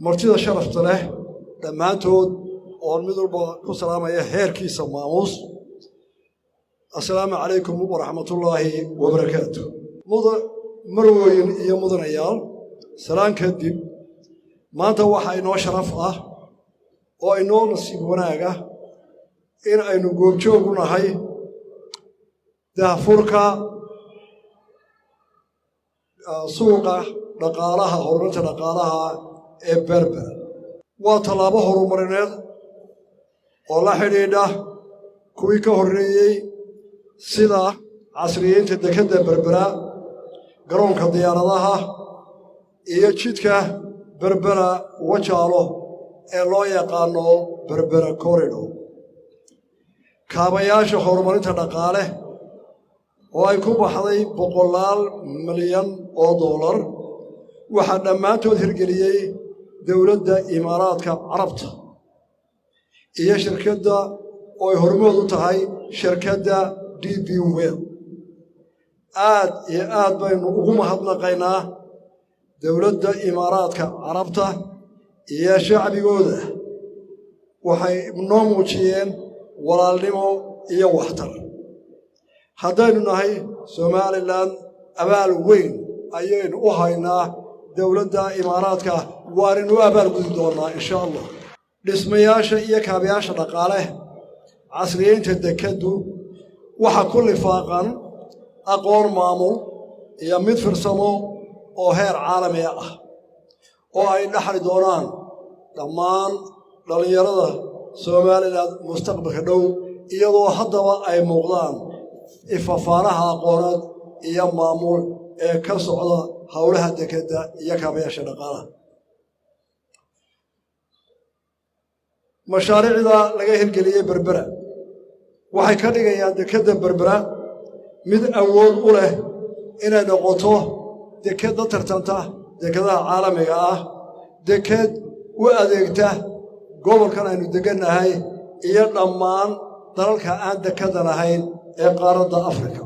Martida sharafta leh dhammaantood, oon mid walba ku salaamaya heerkiisa maamuus, assalaamu calaykum waraxmatullaahi wabarakaatu. Marwooyin iyo mudanayaal, salaan kadib, maanta waxaa inoo sharaf ah oo inoo nasiib wanaag ah in aynu goobjoog u nahay daahfurka suuqa dhaqaalaha, horumarinta dhaqaalaha ee Berbera. Waa tallaabo horumarineed oo la xidhiidha kuwii ka horreeyey, sida casriyeynta dekedda Berbera, garoonka diyaaradaha iyo jidka Berbera Wajaale ee loo yaqaano Berbera Corridor. Kaabayaasha horumarinta dhaqaale oo ay ku baxday boqolaal milyan oo doolar waxaa dhammaantood hirgeliyey Dowladda Imaaraadka Carabta iyo shirkadda oo ay hormood u tahay shirkadda DP World. Aad iyo aad baynu ugu mahadnaqaynaa Dowladda Imaaraadka Carabta iyo shacbigooda. Waxay noo muujiyeen walaalnimo iyo waxtar. Haddaynu nahay Somaliland, abaal weyn ayaynu u haynaa Dowladda Imaaraadka, waanaynu u abaalgudi doonnaa, insha Allah. Dhismayaasha iyo kaabayaasha dhaqaale, casriyeynta dekeddu waxa ku lifaaqan aqoon maamul iyo mid farsamo oo heer caalamiga ah oo ay dhaxli doonaan dhammaan dhallinyarada Somaliland mustaqbalka dhow, iyadoo haddaba ay muuqdaan ifafaaraha aqooneed iyo maamul ee ka socda howlaha dekedda iyo kaabayaasha dhaqaalaha. Mashaariicda laga hirgeliyey Berbera waxay ka dhigayaan dekedda Berbera mid awood u leh inay noqoto deked la tartanta dekedaha caalamiga ah, deked u adeegta gobolkan aynu degannahay iyo dhammaan dalalka aan dekadda lahayn ee qaaradda Afrika.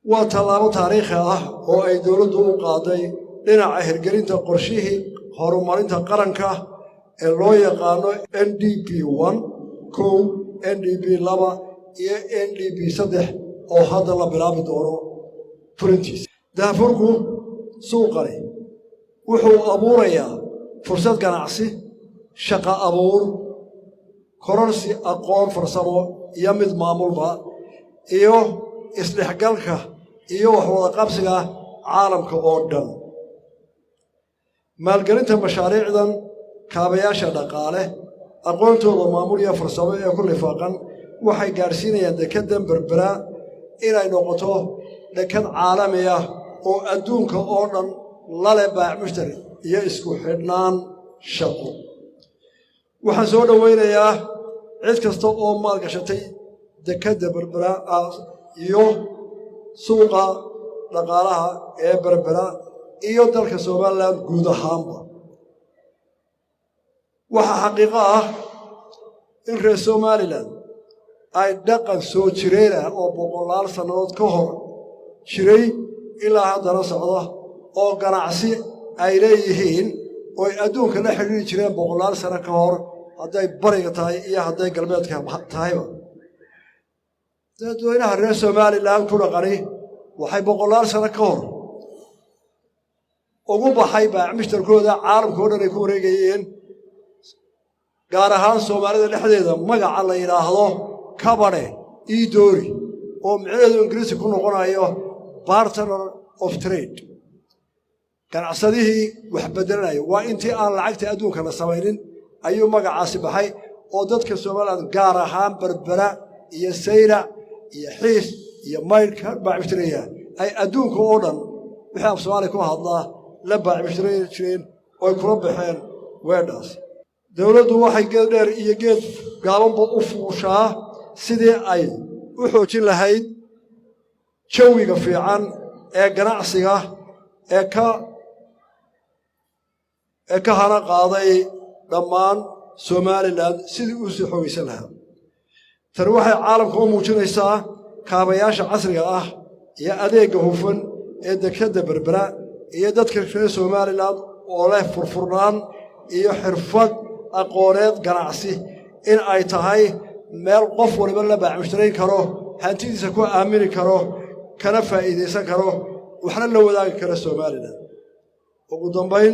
Waa tallaabo taariikhi ah oo ay dowladdu u qaaday dhinaca hirgelinta qorshihii horumarinta qaranka ee loo yaqaano NDP 1, 1, NDP 2 iyo NDP 3, oo hadda la bilaabi doono fulintiisa. Daahfurku suuqani wuxuu abuurayaa fursad ganacsi, shaqo abuur, kororsi aqoon farsamo iyo mid maamulba, iyo isdhexgalka iyo waxwada qabsiga caalamka oo dhan. Maalgelinta mashaariicdan kaabayaasha dhaqaale, aqoontooda maamul iyo farsamo ee ku lifaaqan, waxay gaadhsiinayaan dekeddan Berbera inay noqoto dekad caalami ah oo adduunka oo dhan lale baac mushtari iyo isku xidhnaan shaqo. Waxaan soo dhowaynayaa cid kasta oo maalgashatay dekedda Berbera iyo suuqa dhaqaalaha ee Berbera iyo dalka Somaliland guud ahaanba. Waxaa xaqiiqo ah in reer Somaliland ay dhaqan soo jireenah oo boqolaal sannadood ka hor jiray ilaa haddana socda oo ganacsi ay leeyihiin ooy adduunka la xidhiiri jireen boqolaal sano ka hor, hadday bariga tahay iyo hadday galbeedka tahayba. Dadweynaha reer Somaliland ku dhaqani waxay boqolaal sano ka hor ugu baxay baac mushtarkooda caalamka o dhan ay ku wareegayeen, gaar ahaan Soomaalida dhexdeeda, magaca la yidhaahdo "kabadhe ii doori", oo micnaheedu Ingiriisi ku noqonayo "partner of trade", ganacsadihii wax beddelanaya. Waa intii aan lacagta adduunka la samaynin ayuu magacaasi baxay, oo dadka Somaliland, gaar ahaan Berbera iyo Saylac iyo Xiis iyo Maydh ka baacmushtaraya, ay adduunka oo dhan wixii af Soomaaliya ku hadlaa la baacmushtaray jireen ooy kula baxeen weedhaas. Dowladdu waxay geed dheer iyo geed gaabanba u fuushaa sidii ay u xoojin lahayd jawiga fiican ee ganacsiga ee ka hana qaaday dhammaan Somaliland, sidii uu sii xoogaysan lahaa. Tani waxay caalamka u muujinaysaa kaabayaasha casriga ah iyo adeegga hufan ee dekedda Berbera. Iyo dadka reer Somaliland oo leh furfurnaan iyo xirfad aqooneed ganacsi, in ay tahay meel qof waliba la baacmushtarayn karo, hantidiisa ku aamini karo, kana faa'iidaysan karo, waxna la wadaagi kara Somaliland. Ugu dambayn,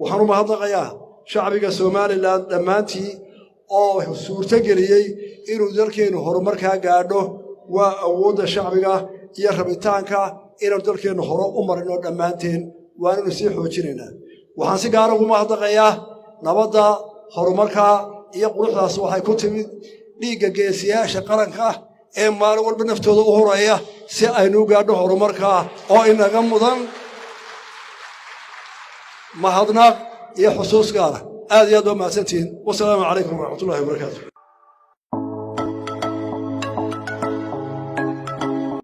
waxaan u mahadnaqayaa shacbiga Somaliland dhammaantii oo suurto geliyey inuu dalkeennu horumarkaa gaadho. Waa awoodda shacbiga iyo rabitaanka inaanu dalkeennu hore u marino dhammaanteen, waanaynu sii xoojinaynaa. Waxaan si gaara ugu mahadnaqayaa nabadda, horumarka iyo quruxdaas waxay ku timid dhiigga geesiyaasha qaranka ee maalin walba naftooda u huraya si aynu u gaadho horumarka, oo inaga mudan mahadnaq iyo xusuus gaara. Aad iyo aad waa mahadsantihiin. Wasalaamu calaykum waraxmatullahi wabarakaatu.